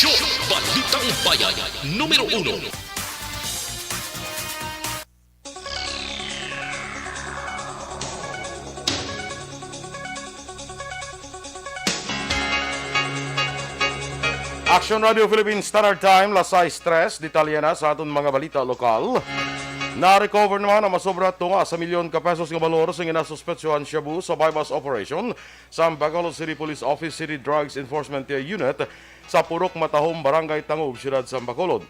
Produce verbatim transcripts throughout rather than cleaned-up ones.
Balitang Bayan, numero uno. Action Radio Philippines Standard Time, las sais tres. Detalye na sa aton mga balita lokal. Na-recover naman ang masobra tunga sa milyon ka pesos nga balor sa ginasuspetsuhan shabu sa buy-bust operation sang Bacolod City Police Office City Drugs Enforcement Unit sa Purok Matahom, Barangay Tangub, Siyudad sang Bacolod.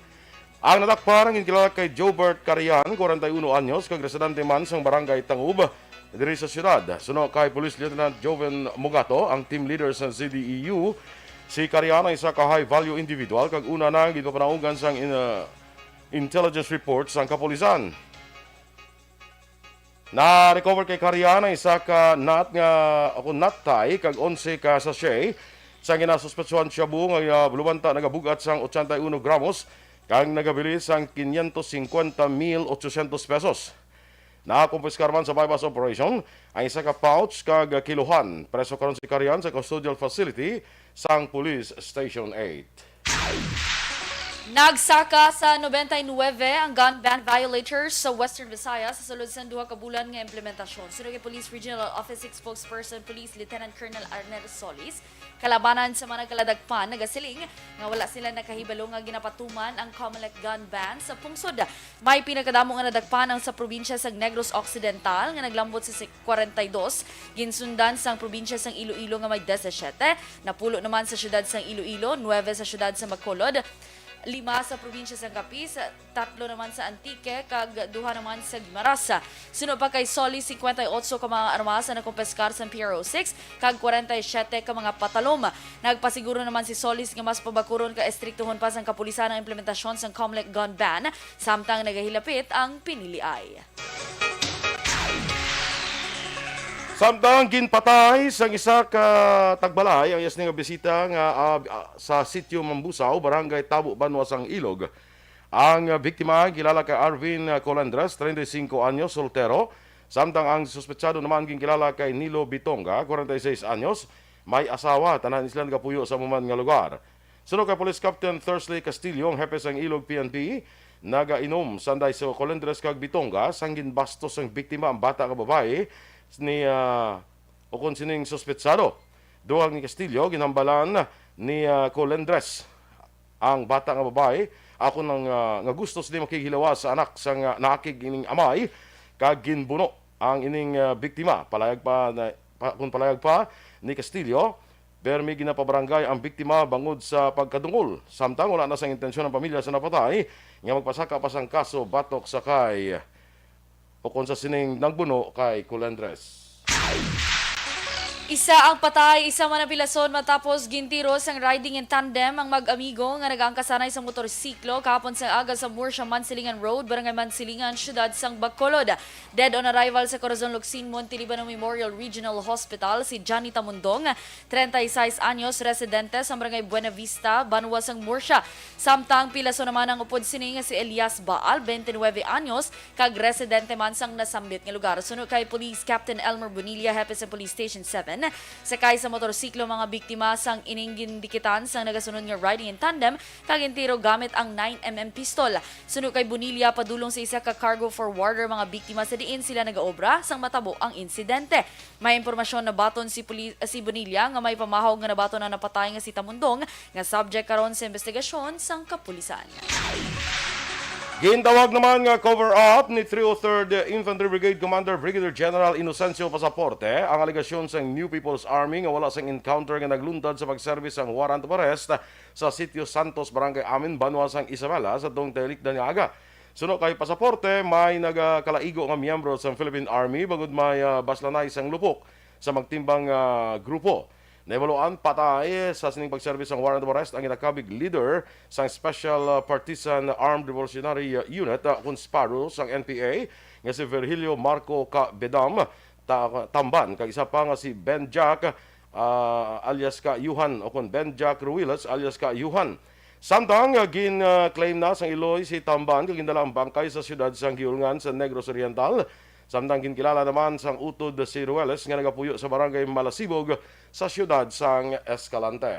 Ang nadakpan ang ginkilala kay Jobert Carian, kwarenta y uno anyos, kag residente man sang Barangay Tangub, diri sa siyudad. Suno kay Police Lieutenant Joven Mugato, ang team leader sa Z D E U, si Carian ang isa ka high-value individual kag una na ginpapanaugan sang in-, uh, intelligence report sang kapulisan. Na-recover kay Carian ang isa ka nut nga, o nut tie, kag onse ka sachet sang ginasuspetsuhan shabu nga, ah, bulubanta nagabug-at sang ochenta y uno gramos kag nagabili sang quinientos cincuenta mil ochocientos pesos. Nakumpiskar man sa buy-bust operation ang isa ka pouch kag kilohan. Preso karon si Carian sa custodial facility sang Police Station eight. Nagsaka sa nobenta y nuwebe ang gun ban violators sa Western Visayas sa sulod sang duha ka bulan nga implementasyon. Suno kay Police Regional Office Six Spokesperson Police Lieutenant Colonel Arner Solis, kalabanan sa mga nagkaladakpan nagasiling nga wala sila nakahibalo nga ginapatuman ang Comelec gun ban sa pungsod. May pinakadamo nga nadakpan ang sa probinsya sa Negros Occidental nga naglambot sa si-, kwarenta y dos, ginsundan sang probinsya sang Iloilo nga may disisiete, napulo naman sa siyudad sang Iloilo, nuwebe sa siyudad sa Bacolod, lima sa probinsya sang Capiz, tatlo naman sa Antique, kag duha naman sa Guimaras. Suno pa kay Solis, singkwenta y otso ka mga armas ang nakumpiskar sang P R O six, kag kwarenta y siyete ka mga patalom. Nagpasiguro naman si Solis nga mas pabakuron ka estriktuhon pa sang kapulisan ang implementasyon sang Comelec gun ban, samtang nagahilapit ang piniliay. Samtang ginpatay sang isa ka tagbalay ang iya sini nga bisita nga, ah, ah, sa Sitio Mambusaw, Barangay Tabo, Banwa sang Ilog. Ang, ah, biktima kilala kay Arvin, ah, Colendres, treinta y cinco anyos, soltero. Samtang ang suspetsado naman ginkilala kay Nilo Bitonga, kwarenta y seis anyos, may asawa. Tanan sila nagapuyo sa amo man nga lugar. Suno kay Police Captain Thursley Castillo, ang hepe sang Ilog P N P, nagainom sanday si Colendres kag Bitonga sang ginbastos sang biktima, ang bata nga babayi ni, ah, ukon sining suspetsado. Dugang ni Castillo, ginhambalan ni, ah, Colendres ang bata nga babayi, ako nang, ah, nga gusto sini makighilawas sa anak sang, ah, naakig ining amay, kag ginbuno ang ining, ah, biktima. Palayag pa na, pa, kung palayag pa ni Castillo, permi ginapabarangay ang biktima bangod sa pagkadungol, samtang wala na sang intensyon ang pamilya sa napatay nga magpasaka pa sang kaso batok sa kay, ukon sa sining nagbuno kay Colendres. Isa ang patay, isa man ang pilason matapos gintiro sang riding in tandem ang mag-amigo nga nagaangkasanay sa motorsiklo kahapon sa aga sa Murcia Mansilingan Road, Barangay Mansilingan, Siyudad sang Bacolod. Dead on arrival sa Corazon Locsin Montiliban Memorial Regional Hospital si Johnny Tamundong, treinta y seis anyos, residente sa Barangay Buena Vista, Banwa sang Murcia. Samtang pilason naman ang upod sini nga si Elias Baal, twenty-nine anyos, kag residente man sang nasambit nga lugar. Suno kay Police Captain Elmer Bonilla, hepe sa Police Station seven, sakay sa motorsiklo mga biktima sang ining gindikitan sang nagasunod nga riding in tandem kag gintiro gamit ang nine M M pistol. Suno kay Bonilla, padulong sa isa ka cargo forwarder mga biktima sa diin sila nagaobra sang matabo ang insidente. May impormasyon nabaton si puli-, si Bonilla nga may pamahog nga nabaton ang napatay nga si Tamundong nga subject karon sa investigasyon sang kapulisan. Gintawag naman nga cover-up ni three oh third Infantry Brigade Commander Brigadier General Inocencio Pasaporte ang alegasyon sang New People's Army nga wala sang encounter nga nagluntad sa pagserbis sang warrant of arrest sa Sitio Santos, Barangay Amin, Banwa sang Isabela, sa tong tinikdan nga aga. Suno kay Pasaporte, may nagakalaigo nga miyembro sang Philippine Army bangod may, ah, baslanay sang lupok sa magtimbang, ah, grupo. Nahibaluan patay sa sining pagserbis sang warrant of arrest ang ginakabig leader sang Special, ah, Partisan Armed Revolutionary, ah, Unit, ah, kon SPARU, sang N P A, nga si Virgilio Marco Ka Bedam, Ta-, Tamban, kag isa pa nga si Ben Jack, ah, alias Ka Yuhan, o kon Ben Jack Ruiles alias Ka Yuhan. Samtang, ah, gin, ah, claim na sang Iloy si Tamban kag gindala ang bangkay sa siyudad sang Giulngan sa Negros Oriental. Samtang ginkilala naman sang utod si Rueles nga nagapuyo sa Barangay Malasibog sa siyudad sang Escalante.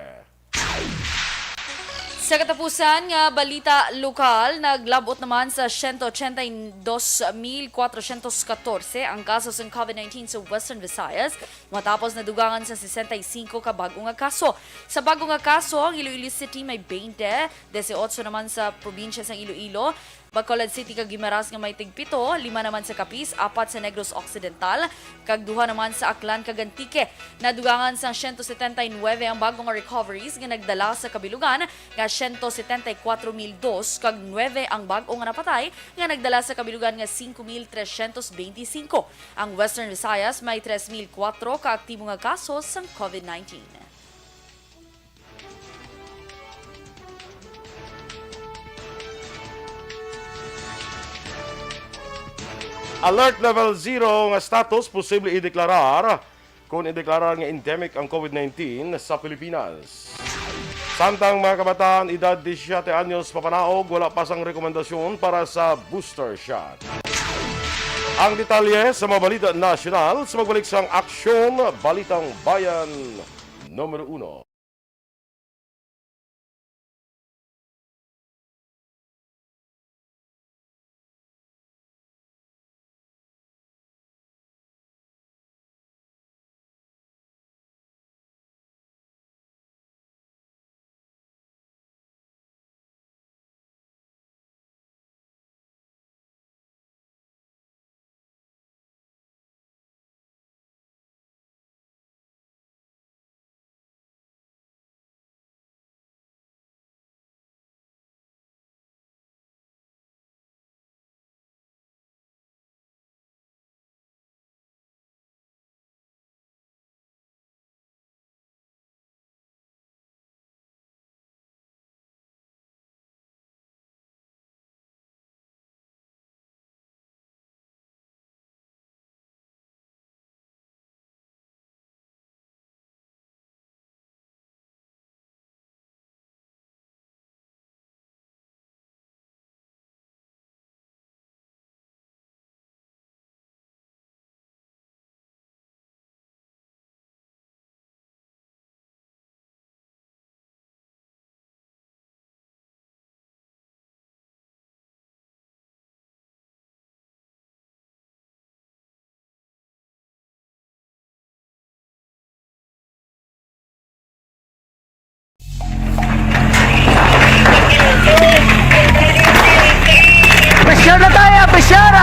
Sa katapusan nga balita lokal, naglab-ot naman sa siyento ochenta y dos mil kwatrocientos katorse ang kaso sang COVID nineteen sa Western Visayas, matapos nadugangan sa sesenta y singko ka bag-o nga kaso. Sa bag-o nga kaso, ang Iloilo City may baynte, dieciocho naman sa probinsya sang Iloilo, Bacolod City kag Guimaras nga may tigpito, lima naman sa Capiz, apat sa Negros Occidental, kag duha naman sa Aklan kag Antique. Nadugangan sang siyento setenta y nuebe ang bag-o nga recoveries nga nagdala sa kabilugan nga siyento setenta y kuwatro mil dos kag nuebe ang bag-o nga napatay nga nagdala sa kabilugan nga singko mil tresyentos benti singko. Ang Western Visayas may tres mil kuwatro ka aktibo nga kaso sang COVID nineteen. Alert level zero nga status posible ideklarar kon ideklarar nga endemic ang COVID nineteen sa Pilipinas. Samtang mga kabataan edad disisiete anyos papanaog, wala pa sang rekomendasyon para sa booster shot. Ang detalye sa mga balita nasyonal sa magbalik sang Aksyon Balitang Bayan numero uno. Pressure na tayo, pressure!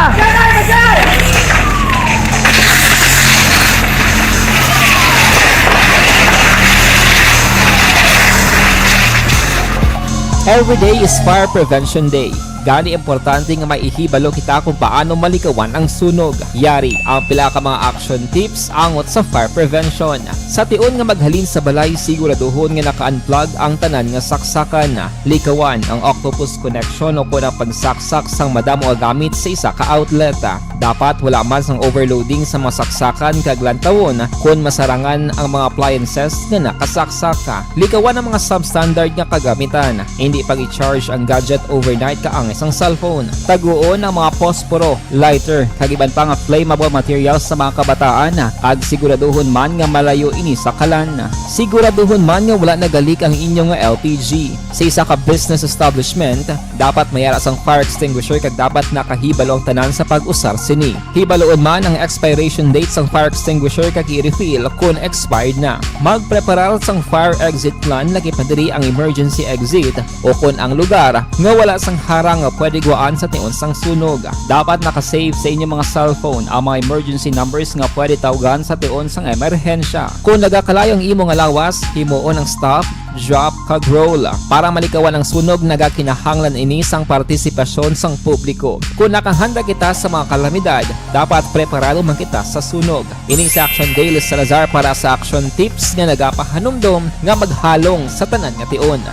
Every day is Fire Prevention Day. Gani, importante nga may ihibalo kita kung paano malikawan ang sunog. Yari ang pila ka mga action tips angot sa fire prevention. Sa tion nga maghalin sa balay, siguraduhon nga naka-unplug ang tanan nga saksakan. Likawan ang octopus connection o kon ang pagsaksak sang madamo nga gamit sa isa ka outlet. Dapat wala man sang overloading sa mga saksakan kag lantawon kon masarangan ang mga appliances nga nakasaksak. Likawan ang mga substandard nga kagamitan. Indi pag-i-charge ang gadget overnight kaangay sang cellphone. Taguon ang mga posporo, lighter, kag iban pa nga flammable materials sa mga kabataan, kag siguraduhon man nga malayo ini sa kalan. Siguraduhon man nga wala nagalik ang inyo nga L P G. Sa isa ka business establishment, dapat may ara sang fire extinguisher kag dapat nakahibalo ang tanan sa pag-usar sini. Hibaloon man ang expiration date sang fire extinguisher kag i-refill kon expired na. Magpreparar sang fire exit plan, lakip na diri ang emergency exit, o kon ang lugar nga wala sang harang nga pwede gwaan sa tion sang sunog. Dapat naka-save sa inyo mga cellphone ang mga emergency numbers nga pwede tawgan sa tion sang emerhensya. Kon nagakalayo ang imo nga lawas, himuon ang stop, drop, kag roll. Para malikawan ang sunog, nagakinahanglan ini sang partisipasyon sang publiko. Kon nakahanda kita sa mga kalamidad, dapat preparado man kita sa sunog. Ini si Action Daily Salazar para sa Action Tips nga nagapahanumdom nga maghalong sa tanan nga tion.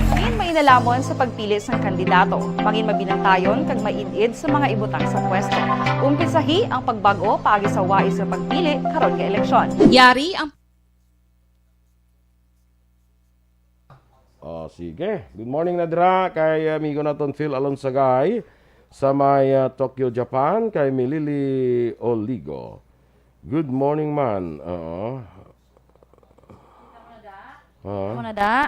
Mangin mainalamon sa pagpili sang kandidato. Mangin mabinantayon kag maid-id sa mga ibutang sa pwesto. Umpisahi ang pagbag-o paagi sa wais nga pagpili karon nga eleksyon. Yari ang Oh, sige. Good morning na dira kay amigo naton Phil Alonsagay sa may, ah, Tokyo, Japan, kay Milili Oligo. Good morning man. Oo. Ah. Ako na da.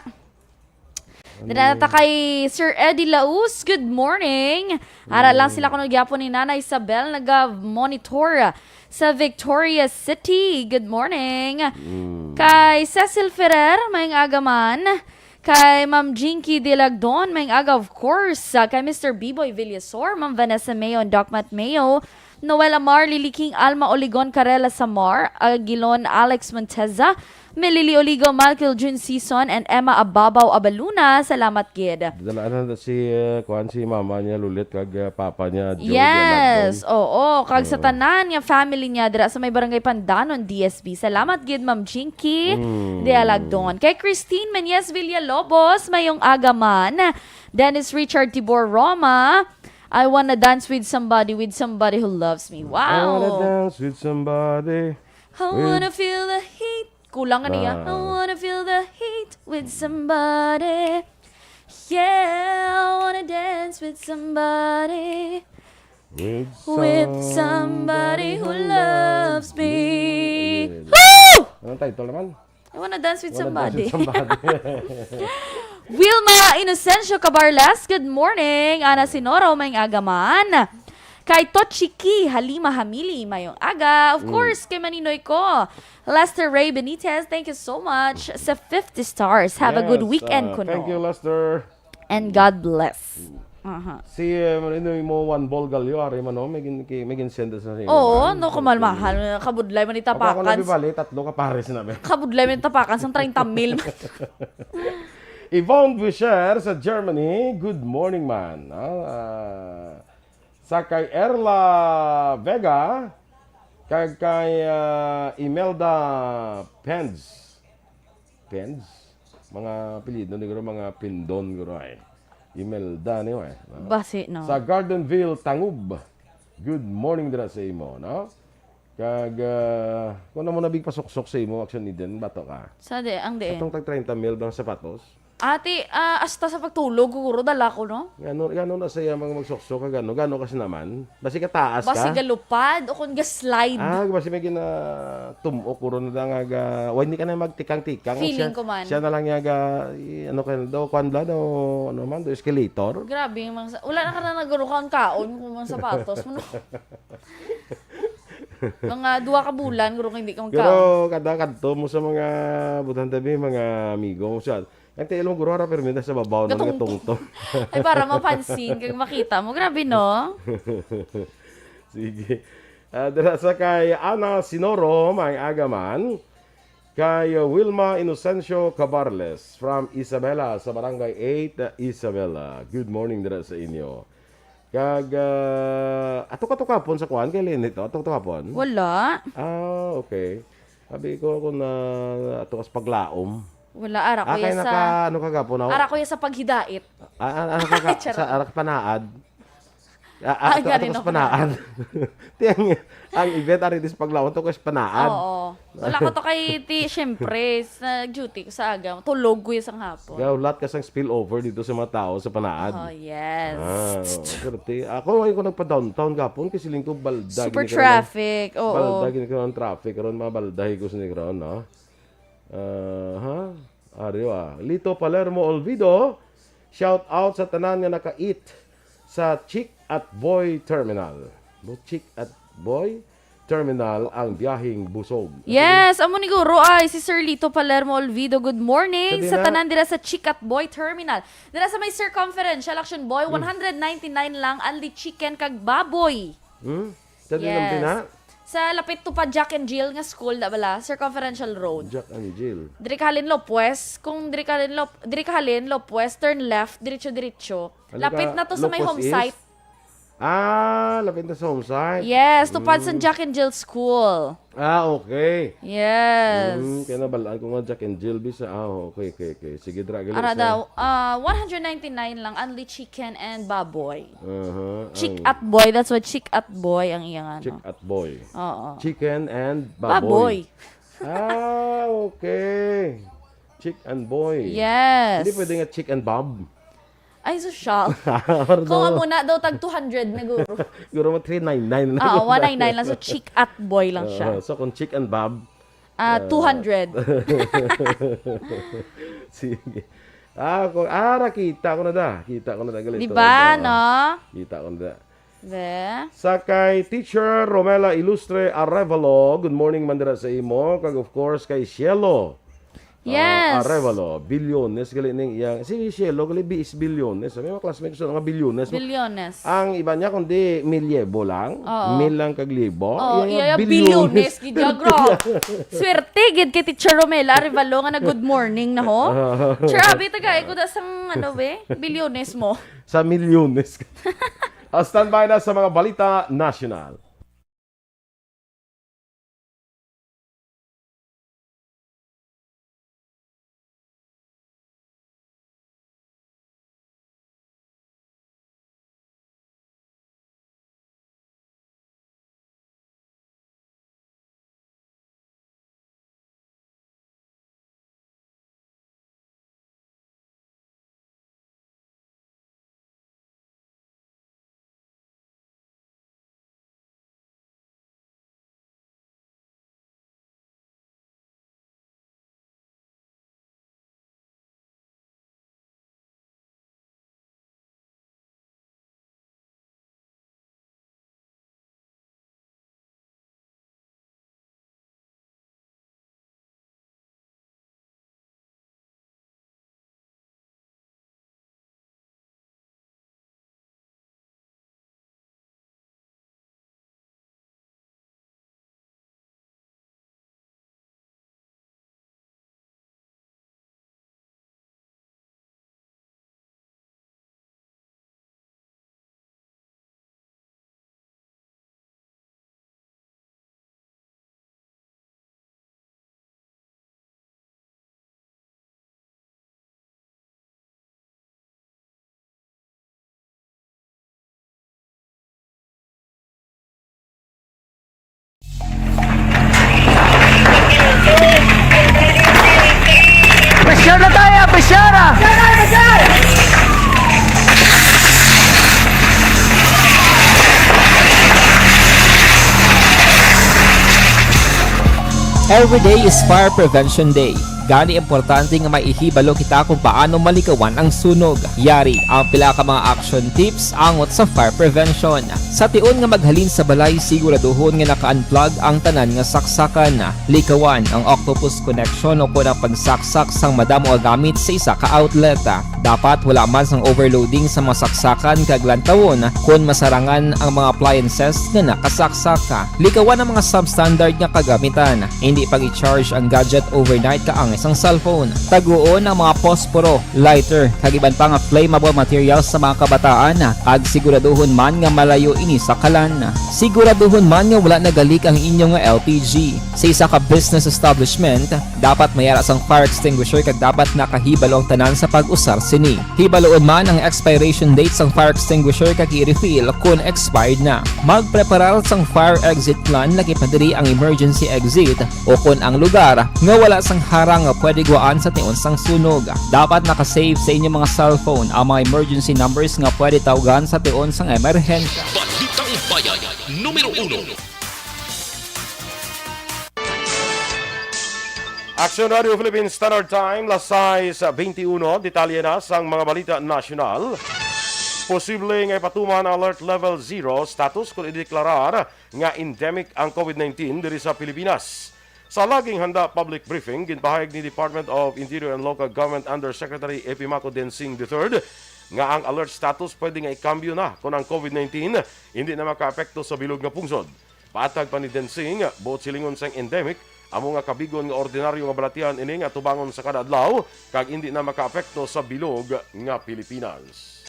Ano Dira na ta kay Sir Eddie Laus. Good morning. Ara lang sila kuno gyapon ni Nanay Isabel, naga-monitor sa Victoria City. Good morning. Mm. Kay Cecil Ferrer, maayong aga man. Kay Ma'am Jinky Dilagdon, maayong aga, of course. Ah, kay Mister Biboy Villasor, Ma'am Vanessa Mayo, and Doc Matt Mayo. Noel Amar, Lily King, Alma Oligon, Carela Samar, Aguilon, Alex Monteza, Melili Oligo, Michael June Season, and Emma Ababaw Abaluna. Salamat gid. Dalaan na si, uh, kuan, si mama niya, Lulit, kag, uh, papa niya, Joey Yes, Dialagdon. Oo. Kag sa Oo. tanan nga family niya, dira sa may barangay Pandanon, D S B. Salamat gid, Ma'am Jinky Mm. Dialagdon. Kay Christine Menyes Villalobos, maayong aga man. Dennis Richard Tibor Roma, I wanna dance with somebody, with somebody who loves me. Wow! I wanna dance with somebody. I With wanna feel the heat. Kulang ka niya. Ah. I wanna feel the heat with somebody. Yeah, I wanna dance with somebody. With With somebody somebody who who loves loves me. me. Yes. Woo! Anong title naman? I wanna dance with Wanna dance somebody. with somebody. Wilma Inocencio Cabarles, good morning. Ana Sinoro, maayong aga man. Kay Tochiki Halima Hamili, maayong aga. Of Mm. course, kay Maninoy ko, Lester Ray Benitez, thank you so much. Sa fifty stars, have a good Yes, weekend uh, kuno. Thank you, Lester. And God bless. Aha. Si, uh, Maninoy mo, Juan Bol Galio, ari man, no? May gin-, ki-, may ginsend sa imo, Oo, man. no, kumalmahal. Kabudlay man Ako, ako itapakan. nabibali, tatlo ka pares na, be. Kabudlay man itapakan, sang treinta mil. Yvonne Fisher sa Germany, good morning, man. Ah, sa kay Erla Vega, kag kay, ah, Imelda Pens. Pens? Mga apelyido ni guro, mga Pindon, guro, ay. Imelda ni, eh, no? Basi, no? Sa Gardenville, Tangub. Good morning dira sa imo, no? Kag, ah, kung amo na big pasuksok sa imo, Action Eden, bato ka. Sa di, ang diin? Atong tag treinta mil bang sapatos? Ati, ah, hasta sa pagtulog, guro, dala ko, no? Gano, gano na sa iya mga magsuksok, kag gano, gano kasi naman? Basi ka taas Basi ka? galupad o kung ga-slide. Ah, basi may ginatumok ko ron na nga ga-, why hindi ka na magtikang-tikang? Feeling Siya, ko man. siya na lang nga ga-, i-, ano ka daw, kwan bla daw, ano man, daw, escalator? Grabe, yung mga sa-, wala na ka na naguro kang kaon kung mga sapatos mo, no? Mga duwa ka bulan, guro, hindi ka magkaon. Pero kada kadto mo sa mga butang tabi, mga amigo mo siya, ang tiil mo, guro, ara, pirmi na sa babaw na Gatungtong. nagatungtong. Ay, para mapansin kag makita mo. Grabe, no? Sige. Ah, dira sa kay Ana Sinoro, may aga man. Kay, uh, Wilma Inocencio Cabarles from Isabela, sa Barangay eight, uh, Isabela. Good morning dira sa inyo. Kag, uh, ato ka to kapon sa kuan kay Lenny to? Ato ka to kapon? Wala. Ah, okay. Sabi ko kung na ato ka sa paglaom. Wala, ara ko Ah, kay ya sa naka, ano ka gapon, ah? Ara ko ya sa paghidait. Ah, ah, ah, ka, ka, Charot. sa ara ka panaad. Ah, ah, Ay, ato, ato gani ka sa no, panaad. Ti ang, ang event ari dis paglaom to ko sa panaad. Oo. Wala ko to kay ti, syempre, sa duty ko sa aga. Tulog ko ya sang hapon. Kaya lahat ka sang spill over dito sa mga tao sa panaad. Oh, yes. Ah, oo. Pero ti, ako, ay ko nagpa-downtown gapon kasi lingko balda Super gini karon ang, traffic, oo. balda gini karon ang traffic karon, mga baldahi ko sa ni karon, no? Ah, ha? Ariwa. Lito Palermo Olvido, shout out sa tanan nga naka-eat sa Chick at Boy Terminal. Bo-, Chick at Boy Terminal ang biyaheng busog. Yes, amo ni guro ay si Sir Lito Palermo Olvido. Good morning Sabi sa na. tanan dira sa Chick at Boy Terminal. Dira sa may Circumferential, Action Boy, Hmm. one hundred ninety-nine lang, only chicken kag baboy. Hmm? Sa Yes. Dilampina? Sa lapit to pa Jack and Jill nga school, da bala? Circumferential Road. Jack and Jill. Diri ka halin Lopez. Kung diri ka halin Lop-, diri ka halin Lopez, turn left, diretso-diretso. Ano Lapit ka, na to sa may Lopez home East? site. Ah, lapit na sa home site. Yes, tupad sa Mm. Jack and Jill School. Ah, okay. Yes. Mm, kaya nabalaan ko nga Jack and Jill, bisa. Ah, okay, okay, okay. Sige, dra, gali Ara sa daw, ah, one hundred ninety-nine lang, only chicken and baboy. Aha, Chick ang at boy, that's why chick at boy ang iya nga, Chick no? at boy. Oo. Chicken and Baboy. baboy. Ah, okay. Chick and boy. Yes. Hindi pwede nga chick and bob. Ay, sosyal. Pardon. Kung amo na daw, tag two hundred na, guro. Guro mo, three nine nine na. Oo, one nine nine lang. So, chick at boy lang siya. Oo, so, kung chick and bob, Ah, Ah. two hundred. Sige. Ah, ko, ah, ra, kita ko na da. Kita ko na da, gali. Di ba, no? Kita ko na da. Be? Sa kay Teacher Romela Ilustre Arevalo, good morning man dira sa imo. Kag of course, kay Cielo. Ah, yes. Arevalo, bilyones gali ning iyang, si Cielo gali bi-, is bilyones. May mga classmates ko nga bilyones. Bilyones. Ang iba niya, kundi milyebo lang, Oo. mil lang kag libo. Oo, Iya, iya, iya, bilyones. Bilyones, gid, Pero gra-, tiya. Swerte, gid, kay Teacher Romela Arevalo nga nag-good morning na, ho. Sure, abi, tagai ko da sang, ano, be? Bilyones mo. Sa milyones. Ah, standby na sa mga balita nasyonal. Pressure na tayo, pressure, ah! Every day is Fire Prevention Day. Gani, importante nga may ihibalo kita kung paano malikawan ang sunog. Yari ang pila ka mga action tips angot sa fire prevention. Sa tion nga maghalin sa balay, siguraduhon nga naka-unplug ang tanan nga saksakan. Likawan ang octopus connection o kon ang pagsaksak sang madamo nga gamit sa isa ka outlet. Dapat wala man sang overloading sa mga saksakan kag lantawon kon masarangan ang mga appliances nga nakasaksak. Likawan ang mga substandard nga kagamitan. Hindi pag-i-charge ang gadget overnight kaangay sang cellphone. Taguon ang mga posporo, lighter, kag iban pa nga flammable materials sa mga kabataan, kag siguraduhon man nga malayo ini sa kalan. Siguraduhon man nga wala nagalik ang inyo nga L P G. Sa isa ka business establishment, dapat may ara sang fire extinguisher kag dapat nakahibalo ang tanan sa pag-usar sini. Hibaloon man ang expiration date sang fire extinguisher kag i-refill kon expired na. Magpreparar sang fire exit plan, lakip na diri ang emergency exit o kon ang lugar nga wala sang harang nga pwede guwaan sa tion sang sunog. Dapat naka-save sa inyo mga cellphone ang mga emergency numbers nga pwede tawgan sa tion sang emerhensya. Balitang Bayan, numero uno. Aksyon Radio Philippine Standard Time, las sais beintiuno. Detalye na sang mga balita nasyonal. Posible nga ipatuman ang Alert Level Zero status kon ideklarar nga endemic ang COVID nineteen diri sa Pilipinas. Sa Laging Handa public briefing, ginpahayag ni Department of Interior and Local Government Undersecretary Epimaco Densing the third nga ang alert status pwede nga ikambyo na kon ang COVID nineteen hindi na makaapekto sa bilog nga pungsod. Paatag pa ni Densing, buot silingon sang endemic, amo nga kabigon nga ordinaryo nga balatian ini nga atubangon sa kada adlaw kag indi na makaapekto sa bilog nga Pilipinas.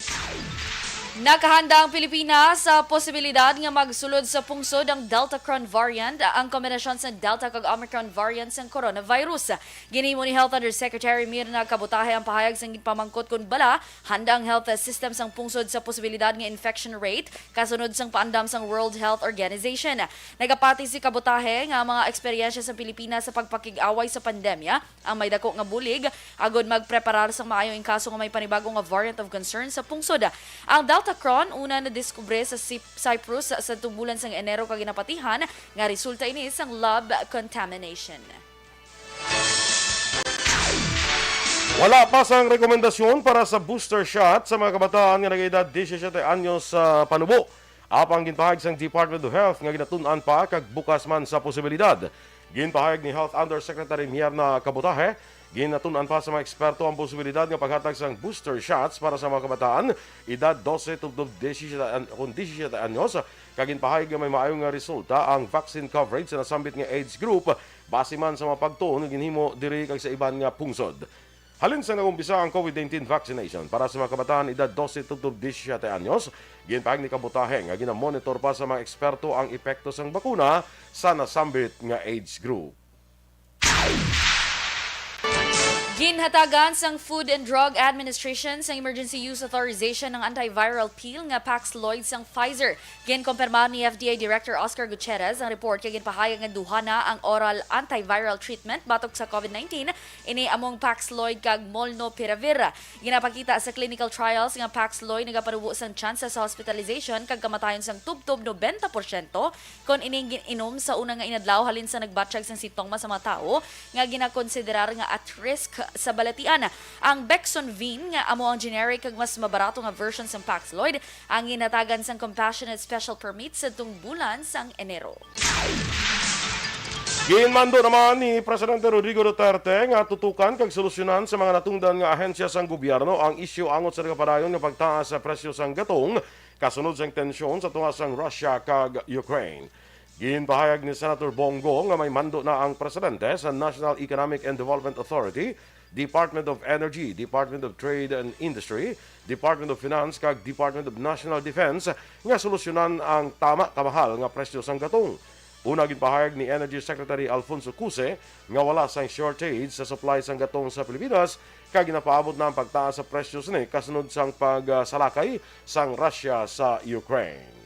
Nakahanda ang Pilipinas sa posibilidad nga magsulod sa pungsod ang Deltacron variant, ang kombinasyon sa Delta kag Omicron variant sang coronavirus. Ginhimo ni Health Undersecretary Mirna Kabutahe ang pahayag sang ginpamangkot kon bala handa ang health system sang pungsod sa posibilidad nga infection rate kasunod sang paandam sang World Health Organization. Nagapati si Kabutahe nga ang mga eksperyensya sa Pilipinas sa pagpakig-away sa pandemya ang may dako nga bulig agod magpreparar sang maayo in kaso nga may panibago nga variant of concern sa pungsod. Ang Deltacron una nadiskubre sa Sip-, Cyprus sa tungbulan sang Enero kag ginapatihan nga resulta ini sang lab contamination. Wala pa sang rekomendasyon para sa booster shot sa mga kabataan nga nag-edad disisiete anyos sa panubo. Apang ginpahayag sang Department of Health nga ginatun-an pa kag bukas man sa posibilidad. Ginpahayag ni Health Undersecretary Mierna Kabutahe, ginatun-an pa sa mga eksperto ang posibilidad nga paghatag sang booster shots para sa mga kabataan, edad dose tubtob disisiete an-, kun disisiete anyos, kag ginpahayag nga may maayo nga resulta ang vaccine coverage sa nasambit nga age group, base man sa mga pagtuon nga ginhimo diri kag sa iban nga pungsod. Halin sa nag-umpisa ang COVID nineteen vaccination para sa mga kabataan edad dose tubtob disisiete anyos, ginpahayag ni Kabutahe nga ginamonitor pa sa mga eksperto ang epekto sang bakuna sa nasambit nga age group. Ginhatagan sang Food and Drug Administration sang emergency use authorization ang antiviral pill nga Paxlovid sang Pfizer. Ginkompirmar ni F D A Director Oscar Gutierrez ang report kag ginpahayag nga duha na ang oral antiviral treatment batok sa COVID nineteen, ini among Paxlovid kag Molnupiravir. Ginapakita sa clinical trials nga Paxlovid nagapanubo sang tsansa sa hospitalization kag kamatayon sang tubtob nobenta porsyento kon ining gin-inom sa una nga inadlaw halin sa nagbatyag sang sintomas sa mga tawo nga ginakonsiderar nga at risk sa balatian. Ang Bexonvin, nga amo ang generic kag mas mabarato nga version sang Paxlovid, ang ginhatagan sang Compassionate Special Permit sadtong bulan sang Enero. Ginmando naman ni Presidente Rodrigo Duterte nga tutukan kag solusyonan sa mga natungdan nga ahensya sang gobyerno ang isyu angot sa nagapadayon nga pagtaas sa presyo sang gatong kasunod sang tensyon sa tunga sang Russia kag Ukraine. Ginpahayag ni Senator Bong Go nga may mando na ang presidente sa National Economic and Development Authority, Department of Energy, Department of Trade and Industry, Department of Finance, kag Department of National Defense nga solusyonan ang tama kamahal nga presyo sang gatong. Una, ginpahayag ni Energy Secretary Alfonso Cuse nga wala sang shortage sa supply sang gatong sa Pilipinas, kag ginapaabot na ang pagtaas sa presyo sini kasunod sang pagsalakay sang Russia sa Ukraine.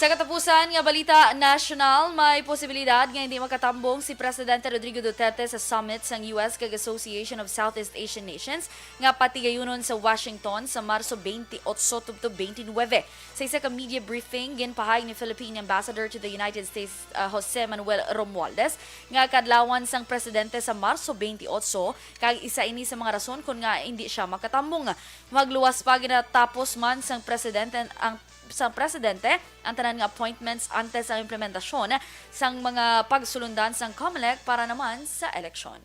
Sa katapusan nga balita nasyonal, may posibilidad nga hindi makatambong si Presidente Rodrigo Duterte sa summit sang U S kag Association of Southeast Asian Nations nga patigayunon sa Washington sa Marso twenty-eight tubtob twenty-nine. Sa isa ka media briefing, ginpahayag ni Philippine Ambassador to the United States, uh, Jose Manuel Romualdez, nga kadlawan sang presidente sa Marso twenty-eight kag isa ini sa mga rason kon nga hindi siya makatambong. Magluwas pa, ginatapos man sang presidente ang sang presidente ang tanan nga appointments antes ang implementasyon sang mga pagsulundan sang COMELEC para naman sa eleksyon.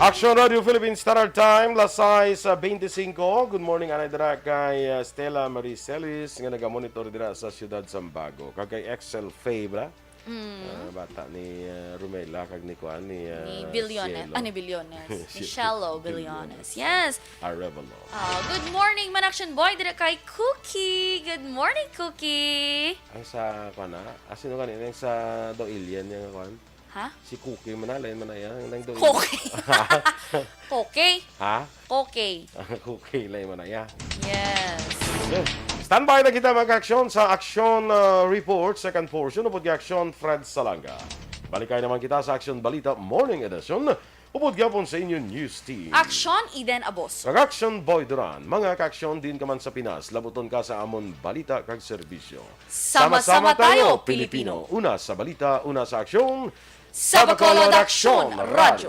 Action Radio Philippines Standard Time, las sais beintisinko. Good morning, anay dira kay, uh, Stella Marie Celis nga nagamonitor dira sa siyudad Sambago. Kag kay Excel Faye, bra? Mm. Ah, bata ni, uh, Romela kag ni kuan ni, uh, Ni Bilyones. Cielo. Ah, ni Bilyones. Ni Cielo Cielo Bilyones. Bilyones. Yes. Arevalo. Ah, good morning, man Action Boy. Dira kay Cookie. Good morning, Cookie. Ang sa, kuan na? Ah, sino gani? Ang sa daw alien niya, kuan? Ha? Si Cookie man na, lain man na yan. Ang daw Cookie. Cookie? Ha? Cookie. Cookie, lain man na yan. Yes. Okay. Standby na kita, mag-aksyon sa Action, uh, Report, second portion, upod kay Action Fred Salanga. Balikay naman kita sa Action Balita Morning Edition. Upod gyapon sa inyo news team. Action, Eden Abos. Kag Action Boy Duran. Mga ka-action, diin ka man sa Pinas, labuton ka sa amon balita kag serbisyo. Sama-sama tayo, Pilipino. Una sa balita, una sa aksyon. Sa Bacolod Aksyon Radyo.